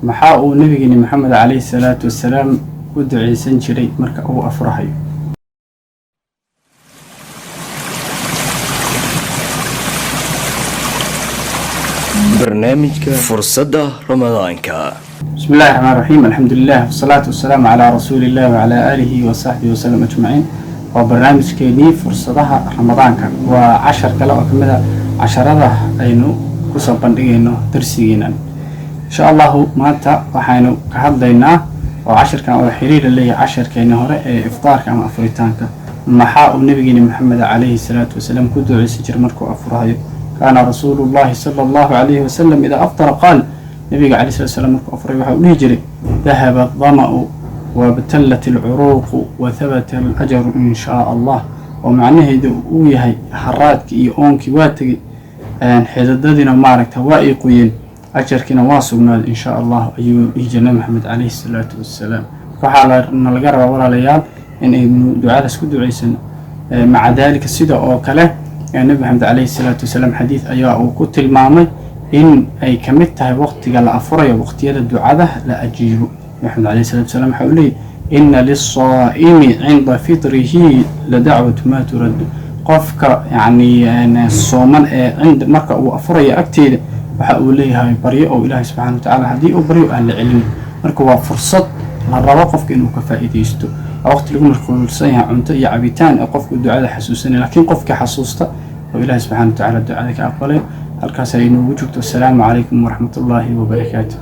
Maxaa uu nabigeeni Maxamed calayhi salaatu wasalaam ku duceysan jiray marka uu afurahayo? Barnaamijka Fursadda Ramadaanka. Bismi illahi raxmaan raxiim, alxamdulilah, wasalaatu wasalaamu calaa rasuuli illah wacalaa aalihi wa saxbihi wasalam ajmaciin. Waa barnaamijkeenii fursadaha Ramadaanka, waa cashar kale oo kamid a casharada aynu kusoo bandhigayno darsigeenan, insha Allahu. Maanta waxaynu ka hadlaynaa oo cashirkan oo xiriira leeyahay casharkeeni hore ee iftaarka ama afuritaanka: maxaa uu nabigeeni Maxamed calayhi salaatu wasalaam ku duceysan jiray markuu afurahayo? Kaana rasuulu llahi sala Allahu calayhi wasalam idaa aftara qaal, nabiga calayhi salatu wasalaam markuu afuray waxa uu dhihi jiray: dahaba adama'u wabtallat alcuruuqu wa habata alajaru in shaa Allah. Oo macnaheedu uu yahay haraadkii iyo oonkii waa tegey, xididadiina maaragta waa ay qoyeen, ajarkiina waa sugnaaday in shaa Allah, ayuu dhihi jiray Nabi Maxamed calayhi salaatu wasalaam. Waxaa na laga rabaa, walaalayaal, in aynu ducadaas ku duceysano. Maca daalika, sida oo kale Nabi Maxamed calayhi salaatu wasalaam xadiid ayaa uu ku tilmaamay in ay ka mid tahay waqtiga la afurayo waqtiyada ducada la ajiibo. Nabi Maxamed calayhi salatu wasalaam waxa uu leeyahy: ina lisaa'imi cinda fitrihi la dacwatu maa turaddu. Qofka yacni sooman ee cinda marka uu afurayo agteeda waxa uu leeyahay baryo oo Ilaahay subxana wa tacaala haddii uu baryo aan la celin. Marka waa fursad la rabo qofka inuu ka faa'iidaysto. Waa waqti lagu mashquulsan yahay cunto iyo cabitaan ee qofku ducada xasuusanaya, laakiin qofkii xasuusta oo Ilaahay subxana wa tacaala ducada ka aqbalay. Halkaas ay inoogu joogto. Assalaamu calaykum waraxmat ullaahi wabarakaatu.